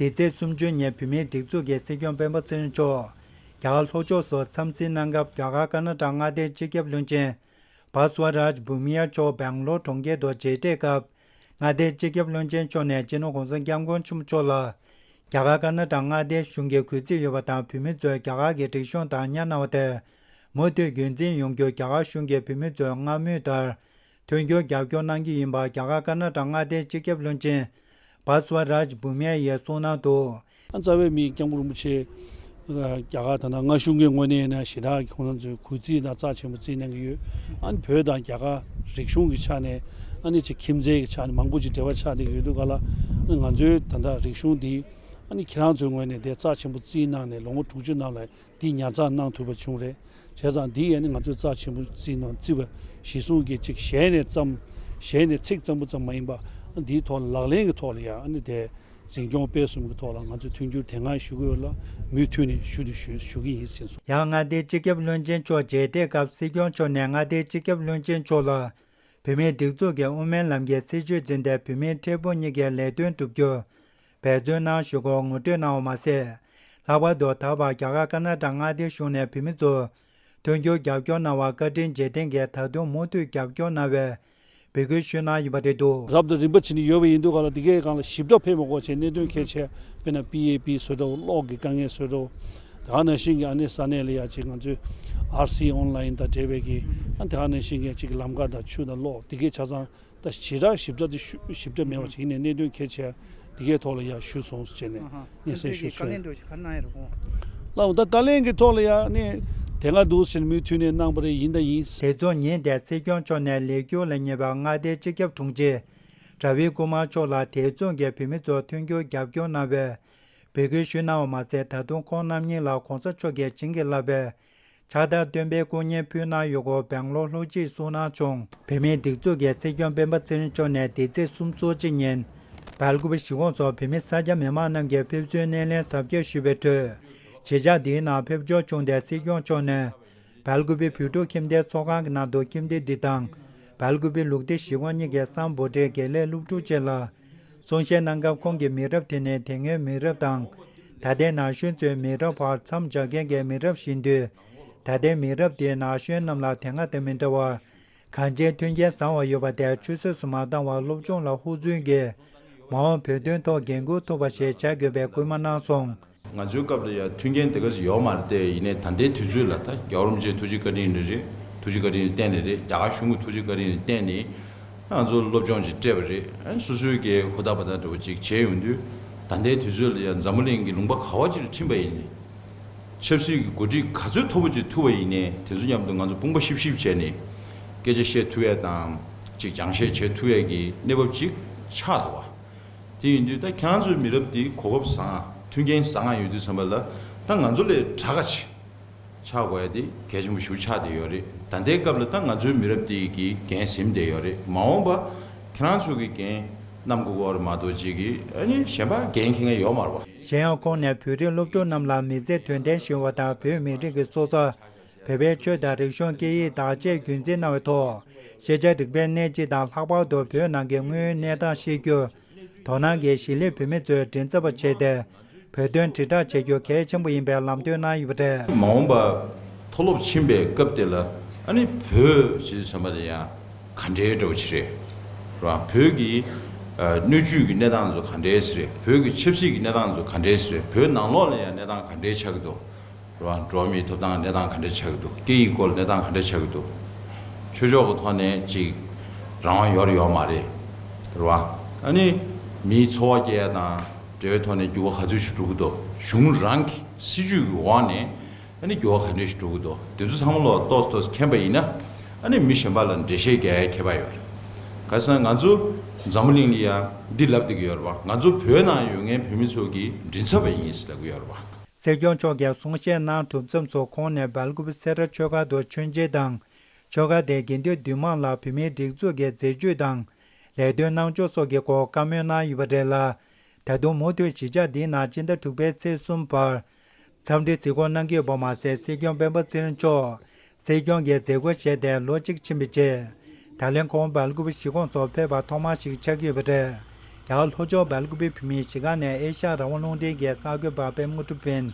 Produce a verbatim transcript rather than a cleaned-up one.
འདི་ཚེས་སུམ་ཅུ་ཉིན་བོད་མིའི་སྒྲིག་འཛུགས་ཀྱི་སྲིད་སྐྱོང་སྤེན་པ་ཚེ་རིང་མཆོག་རྒྱ་གར་ལྷོ་ཕྱོགས་སུ་འཚམས་གཟིགས་གནང་སྐབས། རྒྱ་གར་ཀར་ནཱ་ཊ་མངའ་སྡེའི་སྤྱི་ཁྱབ་བློན་ཆེན་བྷ་སུ་བ་རཱཇ་བྷུ་མི་ཡ་མཆོག་སྦེང་ལོར་གྲོང་ཁྱེར་དུ་མཇལ་འཕྲད་སྐབས། མངའ་སྡེའི་སྤྱི་ཁྱབ་བློན་ཆེན་མཆོག་ནས་སྤྱི་ནོར་༸གོང་ས་༸སྐྱབས་མགོན་ཆེན་པོ་མཆོག་ལ་རྒྱ་གར་ཀར་ནཱ་ཊ་མངའ་སྡེའི་གཞུང་གི་གུས་བརྩི་ཡོད་པ་དང་། བོད་མི་ཚོས་རྒྱ་གར་གྱི་རིག་གཞུང་དང་སྙན་གནང་བ་དེར་མུ་མཐུད་རྒྱུན་འཛིན་ཡོང་རྒྱུར་རྒྱ་གར་གཞུང་གིས་བོད་མི་ཚོའི་སྔར་མུས་ལྟར་མཐུན་འགྱུར་རྒྱབ་སྐྱོར་གནང་རྒྱུ་ཡིན་པ། རྒྱ་གར་ཀར་ནཱ་ཊ་མངའ་སྡེའི་སྤྱི་ཁྱབ་བློན་ཆེན་བྷ་སུ་བ་རཱཇ་བྷུ་མི་ཡ་ཡིས་གསུངས་གནང་འདུག། རྩ་བའི་མི་སྐྱབས་མགོན་རིན་པོ་ཆེ་རྒྱ་གར་ད་ལྟ་སྔ་གཞུང་གི་ངོས་ནས་ཡིན་ན་ཞེ་དྲག་ཁོང་རྣམ་ཚོས་གུས་བརྩི་དང་རྩ་ཆེན་པོ་བརྩི་གནང་གི་ཡོད། ཨ་ནི་བོད་དང་རྒྱ་གར་རིག་གཞུང་གི་ཆ་ནས། ཨ་ནི་ཅིག་ཁྱིམ་མཚེས་ཀྱི་ཆ་ནས་མང་པོ་ཅིག་འབྲེལ་བ་ཆགས་བསྡད་ཀྱི་ཡོད་དུས་ག་ལ། ཨ་ནི་ང་ཚོའི་ད་ལྟ་རིག་གཞུང་འདི་ཨ་ནི་ཁྱེད་རང་ཚོའི་ངོས་ནས་དེ་རྩ་ཆེན་པོ་བརྩིས་གནང་ནས་ལོ་ངོ་དྲུག་ཅུ་ནང་ལ་འདི་ཉར་ཚགས་གནང་ཐུབ་པ་བྱུང་རེད། བྱས་ཙང་འདི་ཡང་ནི་ང་ཚོས་རྩ་ཆེན་པོ་བརྩིས་གནང་བརྩི་བ་གཞི་བཟུང་གིས་ཅིག་ཞལ་ནས་ཙམ། ཞལ་ནས་ཚིག་ཙམ་པོ་ཙམ་མ་ཡིན་པ། འདིའི་ཐོག་ལ་ལག་ལེན་གྱི་ཐོག་ལ་ཡང་ཨ་ནི་དེ་འཛིན་སྐྱོང་སྤེལ་གསུམ་གྱི་ཐོག་ལ་ང་ཚོས་མཐུན་འགྱུར་དེ་སྔ་ཞུ་གི་ཡོད་ལ། མུ་མཐུད་ནས་ཞུ་དང་ཞུ་ཞུ་གི་ཡིན་ཟེར་གསུངས། ཡང་མངའ་སྡེའི་སྤྱི་ཁྱབ་བློན་ཆེན་མཆོག་མཇལ་འཕྲད་སྐབས། སྲིད་སྐྱོང་མཆོག་ནས་མངའ་སྡེའི་སྤྱི་ཁྱབ་བློན་ཆེན་མཆོག་ལ་བོད་མིའི་སྒྲིག་འཛུགས་ཀྱི་དབུ་མའི་ལམ་གྱི་སྲིད་བྱུས་འཛིན་གྲྭའི་བོད་མིའི་འཕྲལ་ཕུགས་གཉིས་ཀའི་ལས་དོན་བསྒྲུབ་རྒྱུར་འབད་བརྩོན་གནང་ཞུ་སྒོ་ངོ་སྤྲོད་གནང་བ་མ་ཟད། ལྷག་པར་དུ་ད་བར་རྒྱ་གར་ཀར་ནཱ་ཊ་མངའ་སྡེའི་གཞུང་ནས་བོད་མི་ཚོར་མཐུན་འགྱུར་རྒྱབ་སྐྱོར་གནང་བར་བཀའ་དྲིན་རྗེས་དྲན་གྱིས་ད་དུང་མུ་མཐུད་རྒྱབ་སྐྱོར་གནང་བའི་འབོད་སྐུལ་ཞུས་གནང་ཡོད་པ་རེད་འདུག། རབ་དང་རིམ་པ་བྱས་ནས་ཡོད་པ་ཡིན་དུས་ག་ལ། འདི་གའི་སྒང་ལ་ཞིབ་ཕྲ་ཕེབས་མ་དགོས་བྱས། གནད་དོན་གལ་ཆེ་དཔེར་ན་པི་ཨེ་པི་བཟོ་འདྲ་བོ། གློག་གི་དཀའ་ངལ་བཟོ་འདྲ་བོ། དེ་ག་ནང་བཞིན་གྱི་ཨ་ནི་ས་གནས་ལ་ཡ་ཅིག་ང་ཚོའི་ཨར་སི་ཨོན་ལ་ཡིན་དང་འབྲེལ་བའི་གི། ཨ་དེ་ག་ནང་བཞིན་གྱི་ཅིག་ལམ་ཁ་དང་ཆུ་དང་གློག་འདི་གའི་ཆ་ཚང་། ད་ཞེ་དྲག་ཞིབ་ཕྲ་དེ་ཞུ་ཞིབ་ཕྲ་མེད་པ་ཞིག་ཡིན་ནའི་གནད་དོན་གལ་ཆེ་འདི་གའི་ཐོག་ལ་ཡ་ཞུས་སོང་ཟེར་ནས་སྙན་སེང་ཞུས་སོང་། ལགས་འོ། ད་ད་ལན་གྱི་ཐོག་ལ་ཡ་ནི་དེ་སྔ་འདུག་ཟེར་ནས་མུ་མཐུད་ནས་གནང་བ་རེད། ཡིན་དང་ཡིན། དེ་མཚུངས་ཉིན་དེར་སྲིད་སྐྱོང་མཆོག་ནས་ལས་འཁྱུར་ལ་ཉེ་བའི་མངའ་སྡེའི་སྤྱི་ཁྱབ་དྲུང་ཆེ་ཌ་བི་ཀུ་མར་མཆོག་ལ་དེ་མཚུངས་ཀྱི་བོད་མི་ཚོར་མཐུན་འགྱུར་རྒྱབ་སྐྱོར་གནང་བའི་འབོད་སྐུལ་ཞུས་གནང་བ་མ་ཟད། ད་དུང་ཁོང་རྣམ་གཉིས་ལ་གོང་ས་མཆོག་གིས་བྱིན་གྱིས་བརླབས་པའི་ཕྱག་རྟགས་སྟོན་པའི་སྐུ་བརྙན་ཕུལ་གནང་ཡོད་སྐོར་སྦེང་ལོར་ལྷོ་སྤྱི་གསུང་གནང་བྱུང་། བོད་མིའི་སྒྲིག་འཛུགས་ཀྱི་སྲིད་སྐྱོང་སྤེན་པ་ཚེ་རིང་མཆོག་ནས་འདི་ཚེས་སུམ་ཅུ་སོ་གཅིག་ཉིན་སྦེལ་ཀུ་པེ་གཞིས་ཁོངས་སུ་བོད་མི་ས་སྐྱ་མི་མང་རྣམས་ཀྱིས་ཕེབས་བསུའི་སྣེ་ལེན་གཟབ་རྒྱས་ཞུས་པའི་ཁྲོད། གཞིས་ཆགས་འདིའི་ནང་ཕེབས་འབྱོར་བྱུང་སྟེ། སྲིད་སྐྱོང་མཆོག་ནས་སྦེལ་ཀུ་པེ་བོད་ཕྲུག་ཁྱིམ་སྡེའི་ཚོགས་ཁང་གི་ནང་དུ་ཁྱིམ་སྡེ་འདི་དང་སྦེལ་ཀུ་པེ་ལུགས་བདེ་གཞིས་ཁོངས་གཉིས་ཀྱི་སམ་བྷོ་ཊའི་དགེ་ལས་སློབ་ཕྲུག་བཅས་ལ་གསུང་བཤད་གནང་སྐབས། ཁོང་གིས་མི་རབས་དེ་ནས་དེ་སྔའི་མི་རབས་དང་། ད་ལྟའི་ན་གཞོན་ཚོའི་མི་རབས་བར་མཚམས་སྦྱར་མཁན་གྱི་མི་རབས་ཡིན་དུས། ད་ལྟའི་མི་རབས་དེའི་ན་གཞོན་རྣམས་ལ་དེ་སྔ་དང་མི་འདྲ་བར་གང་ཅིའི་མཐུན་རྐྱེན་བཟང་བ་ཡོད་པ་དེར་ཆུད་ཟོས་སུ་མ་བཏང་བར་སློབ་སྦྱོང་ལ་ཧུར་བརྩོན་གྱིས་མ་འོངས་བོད་དོན་ཐོག་འགན་འཁུར་ཐུབ་པ་ཞིག་བྱ་དགོས་པའི་སྐུལ་མ་གནང་སོང་། ང་ཚོའི་སྐབས་ལ་ཡང་མཐུན་རྐྱེན་དེ་ག་ཚོད་ཡོད་མ་རེད་དེ། ཡིན་ནའི་ད་ལྟའི་དུས་ཚོད་ལ་ད་རྒྱལ་བ་རིན་པོ་ཆེའི་ཐུགས་རྗེ་བཀའ་དྲིན་ལ་རེད། ཐུགས་རྗེ་བཀའ་དྲིན་ལ་བརྟེན་ནས་རེད། རྒྱ་གར་གཞུང་གི་ཐུགས་རྗེ་བཀའ་དྲིན་ལ་བརྟེན་ནས་ང་ཚོ་སློབ་སྦྱོང་ཅིག་སྤྲད་པ་རེད། ཨ་སོ་སོའི་གི་ཧུར་ཐག་པ་ཐག་འདྲ་བོ་ཅིག་བྱས་ཡོང་དུས། ད་ལྟའི་དུས་ཚོད་ལ་ཡང་འཛམ་བུ་གླིང་གི་ལུང་པ་ག་བ་ཅིག་ལ་ཕྱིན་པ་ཡིན་ནའི། ཆབ་སྲིད་ཀྱི་འགོ་ཁྲིད་ག་ཚོད་མཐོ་པོ་ཅིག་ཐུག་པ་ཡིན་ནའི། དེ་ཚོ་མཉམ་དུ་ང་ཚོ་དཔུང་པ་ཤིབ་ཤིབ་བྱས་ནས་སྐད་ཆ་བཤད་ཐུབ་ཡས་དང་། ཅིག་སྦྱང་བཤད་བྱེད་ཐུབ་ཡས་ཀྱི་གནས་བབ་ཅིག་ཆགས་འདུག་བ། དེ་ཡིན་དུས་ད་ཁྱེད་རང་ཚོའི་མི་རབས་འདི་གོ་སྐབས་བཟང་། མཐུན་རྐྱེན་བཟང་ཡོད་དུས་ཙམ་པ་ལ། ད་ང་ཚོ་ལས་དྲག་ག་ཆེ་ཆགས་དགོས་ཡ་དེ་གལ་ཆེན་པོ་ཞིག་ཆགས་བསྡད་ཡོད་རེད། ད་ལྟའི་སྐབས་ལ་ད་ང་ཚོའི་མི་རབས་འདི་གི་འགན་ཟིན་བསྡད་ཡོད་རེད། མ་འོངས་པ་ཁྱེད་རང་ཚོ་གི་འགན་བསྣམས་དགོས་ཀྱི་ཡོད་རེད་མ་གཏོགས། ཅིག་གི་ཨ་ནི་གཞན་པ་འགན་འཁྱེར་མཁན་ཡོད་མ་རེད་བ། གཞན་ཡང་ཁོང་ནས་བོད་རིགས་སློབ་ཕྲུག་རྣམས་ལ་མི་ཚེ་དོན་ལྡན་ཞིག་ཡོང་བ་དང་། བོད་མི་རིགས་ཀྱི་སྲོག་རྩ་བོད་པའི་ཆོས་དང་རིག་གཞུང་སྐད་ཡིག་དག་ཆས་རྒྱུན་འཛིན་གནང་བའི་ཐོག་ཤེས་བྱ་རིག་པའི་གནས་སྤྱི་དང་། ལྷག་པར་དུ་བོད་ནང་གི་དངོས་ཡོད་གནས་སྟངས་ཤེས་རྒྱུར་དོ་སྣང་གིས་གཞིས་ལུས་བོད་མི་ཚོའི་མགྲིན་ཚབ་པ་བྱས་ཏེ། བོད་དོན་དྲིལ་བསྒྲགས་བྱེད་རྒྱུ་གལ་ཆེན་པོ་ཡིན་པའི་ལམ་སྟོན་གནང་ཡོད་པ་རེད། མ་འོངས་པ་མཐོ་སློབ་ཕྱིན་པའི་སྐབས་དེ་ལ་ཨ་ནི་བོད་ཞེས་བསམ་པ་དེ་ཡང་ག་འདྲའི་འདྲ་བོ་ཅིག་རེད། རེད་བ། བོད་ཀྱི་ཨ་སྣོད་བཅུད་ཀྱི་གནས་སྟངས་ཚོ་ག་འདྲའི་ཟེར་རེད། བོད་ཀྱི་ཆབ་སྲིད་ཀྱི་གནས་སྟངས་ཚོ་ག་འདྲའི་ཟེར་རེད། བོད་ནང་ལོགས་ལ་ཡང་གནས་སྟངས་ག་འདྲའི་ཆགས་ཀྱི་འདུག། རེད་བ། འགྲོ་བ་མིའི་ཐོབ་ཐང་གནས་སྟངས་ག་འདྲ་ཆགས་ཀྱི་འདུག། སྐད་ཡིག་སྐོར་གནས་སྟངས་ག་འདྲ་ཆགས་ཀྱི་འདུག། ཆོས་ཕྱོགས་ཀྱི་ཐོག་ནས་ཅིག་རང་དབང་ཡོད་རེད་ཡོད་མ་རེད། རེད་བ། ཨ་ནི་མིའི་འཚོ་བ་སྐྱེལ་ཡ་དང་འབྲེལ་བའི་ཐོག་ནས་འགྱུར་བ་ག་ཚོད་ཞིག་འགྲོ་གི་འདུག། གཞུང་རང་གི་སྲིད་ཇུས་ཀྱི་འོག་ནས་ཨ་ནི་འགྱུར་བ་ག་འདྲ་ཞིག་འགྲོ་གི་འདུག། དེ་ཚོ་ཚང་མ་ལོག་ཏོག་ཙམ་ཏོག་ཙམ་མཁྱེན་པ་ཡིན་ན། ཨ་ནི་མི་གཞན་པ་ལ་འགྲེལ་བཤད་རྒྱག་ཡ་ཁྱད་པར་ཡོད་རེད། ག་རེ་ཟེར་ན་ང་ཚོ་འཛམ་བུ་གླིང་ལ་ཡ་འདི་ལབ་བསྡད་ཀྱི་ཡོད་རེད་བ། ང་ཚོ་བོད་ནང་ཡོད་མཁན་བོད་མི་ཚོ་གི་མགྲིན་ཚབ་པ་ཡིན་ཟེར་ལབ་ཀྱི་ཡོད་རེད་བ། སྲིད་སྐྱོང་མཆོག་གིས་གསུང་བཤད་གནང་གྲུབ་མཚམས་སུ། ཁོང་ནས་སྦེལ་ཀོབ་སེ་ར་ཆོས་སྒར་དུ་མཆོད་མཇལ་དང་། ཆོས་སྒར་དེའི་དགེ་འདུན་འདུས་མང་ལ་བོད་མིའི་སྒྲིག་འཛུགས་ཀྱི་མཛད་ཇུས་དང་ལས་དོན་གནང་ཕྱོགས་སོགས་ཀྱི་སྐོར་བཀའ་མོལ་གནང་ཡོད་པ་རེད་ལ། ད་དུང་མུ་མཐུད་གཞིས་ཆགས་འདིའི་ནང་སྤྱི་ཟླ་དྲུག་པའི་ཚེས་གསུམ་བར་འཚམས་འདྲི་གཟིགས་སྐོར་གནང་གི་ཡོད་པ་མ་ཟད། སྲིད་སྐྱོང་སྤེན་པ་ཚེ་རིང་མཆོག་སྲིད་སྐྱོང་གི་མཛད་སྒོ་བཞེས་ཏེ་ལོ་གཅིག་ཕྱིན་པའི་རྗེས། ད་ལན་ཁོང་སྦེལ་ཀོབ་གཞིས་ཁོངས་སུ་ཕེབས་པ་ཐོག་མ་ཞིག་ཆགས་ཀྱི་ཡོད་པ་རེད། རྒྱ་གར་ལྷོ་ཕྱོགས་སྦེལ་ཀོབ་བོད་མིའི་གཞིས་ཀ་ནས་ཨེ་ཤ་ཡ་རང་དབང་རླུང་འཕྲིན་གྱི་གསར་འགོད་པ་པད་མ་དངོས་གྲུབ་ཡིན།